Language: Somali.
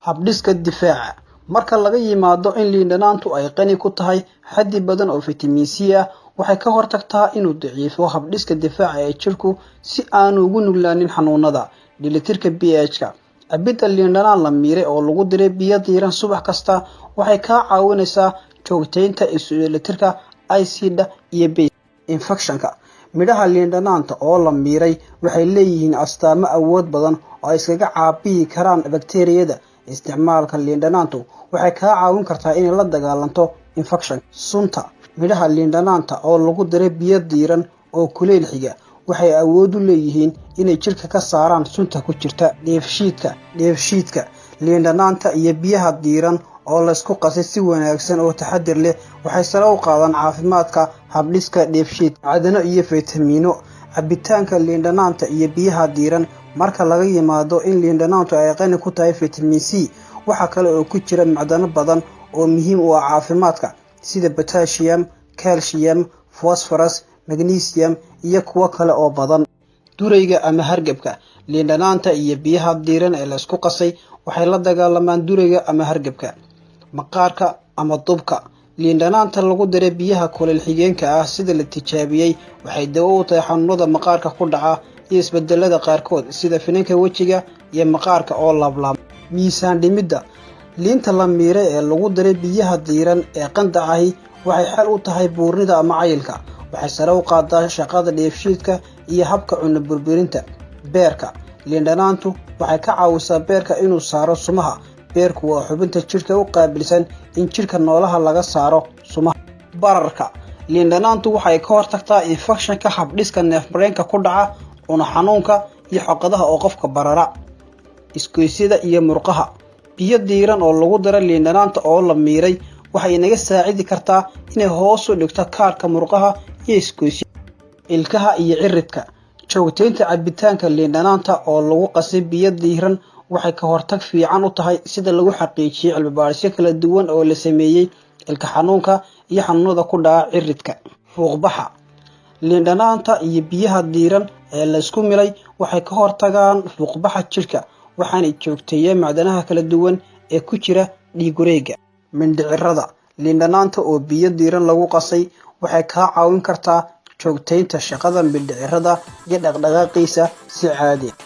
Habdhiska difaaca. Marka laga yimaado in liindhanaantu ay qani ku tahay xaddi badan oo fitamiin C ah, waxay ka hortagtaa inuu daciifo habdhiska difaaca ee jidhku si aanu ugu nuglaanin xanuunada. Dheelitirka pH-ka. Cabidda liindhanaan la miiray oo lagu diray biyo diiran subax kasta waxay kaa caawinaysaa joogtaynta isu dheelitirka acid-da iyo base. Infekshanka. Midhaha liindhanaanta oo la miiray waxay leeyihiin astaamo awood badan oo ay iskaga caabiyi karaan bakteeriyada. Isticmaalka liindhanaantu waxay kaa caawin kartaa inay la dagaalanto infekshan. Sunta. Midhaha liindhanaanta oo lagu diray biyo diiran oo kuleyl xiga waxay awood u leeyihiin inay jidhka ka saaraan sunta ku jirta. Dheefshiidka. Dheefshiidka. Liindhanaanta iyo biyaha diiran oo laysku qasay si wanaagsan oo taxadir leh waxay sare u qaadaan caafimaadka habdhiska dheefshiidka. Macdano iyo fitamiino. Cabitaanka liindhanaanta iyo biyaha diiran. Marka laga yimaado in liindhanaantu ay qani ku tahay fitamiin C, waxa kale oo ku jira macdano badan oo muhiim u ah caafimaadka sida potassium, calcium, phosphorus, magnesium iyo kuwo kale oo badan. Durayga ama hargabka. Liindhanaanta iyo biyaha diiran ee laysku qasay waxay la dagaalamaan durayga ama hargabka. Maqaarka ama dubka. Liindhanaanta lagu diray biyaha kuleyl xigeenka ah sida la tijaabiyey waxay dawo u tahay xanuunada maqaarka ku dhaca iyo isbedelada qaarkood sida finanka wejiga iyo maqaarka oo laablaama. Miisaan dhimidda. Liinta la miiray ee lagu diray biyaha diiran ee qandac ahi waxay xal u tahay buurnida ama cayilka. Waxay sare u qaadaa shaqada dheefshiidka iyo habka cunno burburinta. Beerka. Liindhanaantu waxay ka caawisaa beerka inuu saaro sumaha. Beerku waa xubinta jidhka u qaabilsan in jidhka noolaha laga saaro sumaha. Bararka. Liindhanaantu waxay ka hortagtaa infekshanka habdhiska neef-mareenka ku dhaca, cuno xanuunka iyo xoqadaha oo qofka barara. Isgoysyada iyo murqaha. Biyo diiran oo lagu daray liindhanaanta oo la miiray waxay inaga saacidi kartaa inay hoos u dhigto kaarka murqaha iyo isgoysyada. Ilkaha iyo ciridka. Joogtaynta cabitaanka liindhanaanta oo lagu qasay biyo diiran waxay ka hortag fiican u tahay sida lagu xaqiijiyey cilmi-baadhisyo kala duwan oo la sameeyey ilka xanuunka iyo xanuunada ku dhaca ciridka. Fuuqbaxa. Liindhanaanta iyo biyaha diiran ee la isku milay waxay ka hortagaan fuuqbaxa jidhka, waxaanay joogteeyaan macdanaha kala duwan ee ku jira dhiig wareegga. Mindhicirrada. Liindhanaanta oo biyo diiran lagu qasay waxay kaa caawin kartaa joogtaynta shaqada mindhicirrada iyo dhaqdhaqaaqiisa si caadi ah.